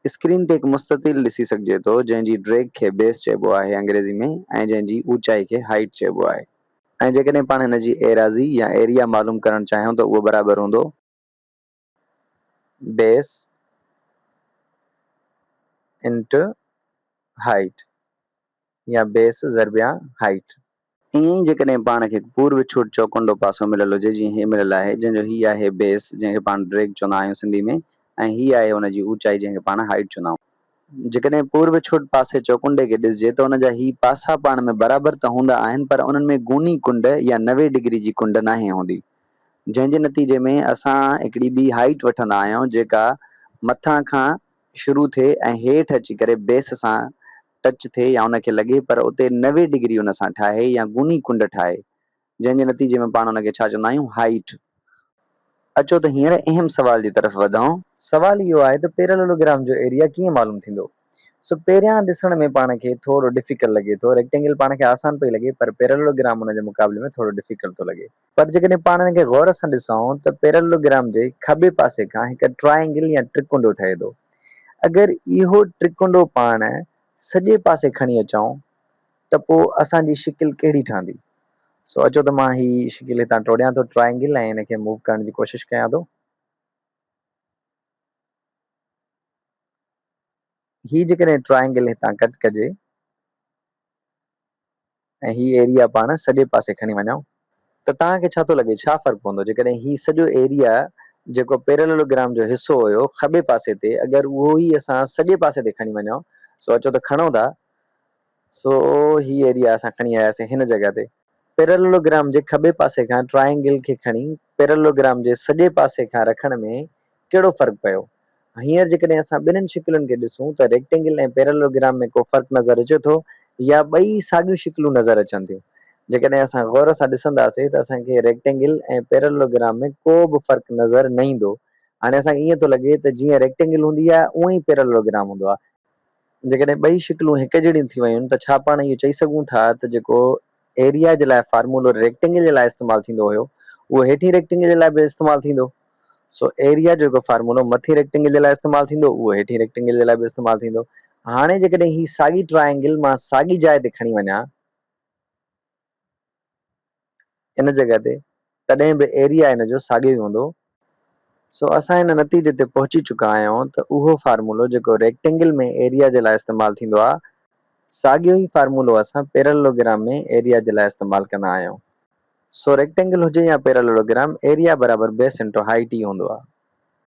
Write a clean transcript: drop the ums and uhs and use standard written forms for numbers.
Screen تي هڪ مستطيل ڏسي سگهجي ٿو جنهن جي ڊيگهه کي بيس چئبو آهي انگريزي ۾ ۽ جنهن جي اوچائي کي هائيٽ چئبو آهي. ۽ جيڪڏهن پاڻ هن جي ايراضي يا ايريا معلوم ڪرڻ چاهيون ته اهو برابر هوندو بيس انٽو هائيٽ يا بيس ضربيان هائيٽ. ائين ئي جيڪڏهن پاڻ کي هڪ پور وڇوٽ چوڪنڊو پاسو مليل هجي جيئن هي مليل آهي جنهن جو هي آهي بيس جنهن کي پاڻ ڊريگ چوندا آهيون سنڌي ۾ ۽ هي آهي ان جي اوچائي جنهن کي پاڻ هائيٽ چوندا آهيون. جيڪڏهن پور وڇوٽ پاسي چوڪنڊي کي ڏسجي ته ان جا هي پاسا پاڻ ۾ برابر ته هوندا آهن پر انهن ۾ گوني ڪنڊ يا 90 ڊگري جي ڪنڊ ناهي هوندي جنهن جي نتيجي ۾ اسان هڪڙي ٻي هائيٽ وٺندا آهيون جيڪا مٿان کان شروع ٿئي ۽ هيٺ اچي ڪري بيس سان ٽچ ٿئي يا ان کي لڳي پر اتي 90 ڊگري ان سان ٺاهي يا گوني ڪنڊ ٺاهي جنهن جي نتيجي ۾ پاڻ ان کي ڇا چوندا آهيون هائيٽ. اچو ته هينئر اهم سوال جي طرف وڌون. سوال اهو آهي ته پيرالولوگرام جو ايريا ڪيئن معلوم ٿيندو؟ سو پهريان ڏسڻ ۾ پاڻ کي ٿورو ڊفيڪلٽ لڳي ٿو، ريڪٽينگل پاڻ کي آسان پئي لڳي پر پيرالولوگرام ان جي مقابلي ۾ ٿورو ڊفيڪلٽ ٿو لڳي. پر جيڪڏهن پاڻ ان کي غور سان ڏسون ته پيرالولوگرام جي کٻي پاسي کان هڪ ٽرائينگل يا ٽرڪنڊو ٺهي ٿو. اگر اهو ٽرڪنڊو پاڻ سڄي پاسي کڻي اچون ته پوء اسان جي شڪل ڪهڙي ٺهندي؟ سو اچو ته مان هي شڪل هتان ٽوڙيان ٿو ٽرائينگل ۽ ان کي موو ڪرڻ جي ڪوشش ڪيان ٿو. هي جيڪڏهن ٽرائينگل هتان ڪٽ ڪجي ۽ هي ايريا پاڻ سڄي پاسي کڻي وڃون ته توهان کي ڇا ٿو لڳي ڇا فرق پوندو جيڪڏهن هي سڄو ايريا جيڪو پيرالولوگرام جو حصو هيو کٻي پاسي تي اگر اهو ئي اسان سڄي پاسي تي کڻي وڃون سو اچو ته کڻون ٿا سو هي ايريا اسان کڻي آياسين هن جڳهه تي پيرالولوگرام جي کٻي پاسي کان ٽرائينگل کي کڻي پيرالولوگرام جي سڄي پاسي کان رکڻ ۾ ڪهڙو فرق پيو؟ هينئر جيڪڏهن اسان ٻنهين شڪلن کي ڏسون ته ريڪٽينگل ۽ پيرالولوگرام ۾ ڪو فرق نظر اچي ٿو يا ٻئي ساڳيون شڪلون نظر اچن ٿيون؟ جيڪڏهن اسان غور سان ڏسنداسين ته اسان کي ريڪٽينگل ۽ پيرالولوگرام ۾ ڪو به فرق نظر نه ايندو. هاڻي اسان کي ائين ٿو لڳي ته جيئن ريڪٽينگل هوندي آهي اونئن ئي پيرالولوگرام هوندو آهي. جيڪڏهن ٻئي شڪلون هڪ جهڙيون ٿي ويون ته ڇا پاڻ اهو چئي سگهون ٿا ته جيڪو ايريا جي لاء فارمولو ريڪٽينگل جي لاء استعمال ٿيندو هيو اهو هيٺين ريڪٽينگل جي لاء به استعمال ٿيندو؟ سو ايريا جو جيڪو فارمولو مٿين ريڪٽينگل جي لاء استعمال ٿيندو اهو هيٺين ريڪٽينگل جي لاء به استعمال ٿيندو. هاڻي جيڪڏهن هي ساڳي ٽرائينگل مان ساڳي جاء تي کڻي وڃان ان جڳهه تي تڏهن به ايريا ان جو ساڳيو ئي هوندو. سو اسان ان نتيجي تي پهچي چڪا آهيون ته اهو فارمولو جيڪو ريڪٽينگل ۾ ايريا جي لاء استعمال ٿيندو آهي ساڳيو ئي فارمولو اسان پيرالولوگرام ۾ ايريا جي لاء استعمال ڪندا آهيون. سو ريڪٽينگل هجي يا پيرالولوگرام ايريا برابر بيس انٽو هائيٽ ئي هوندو آهي.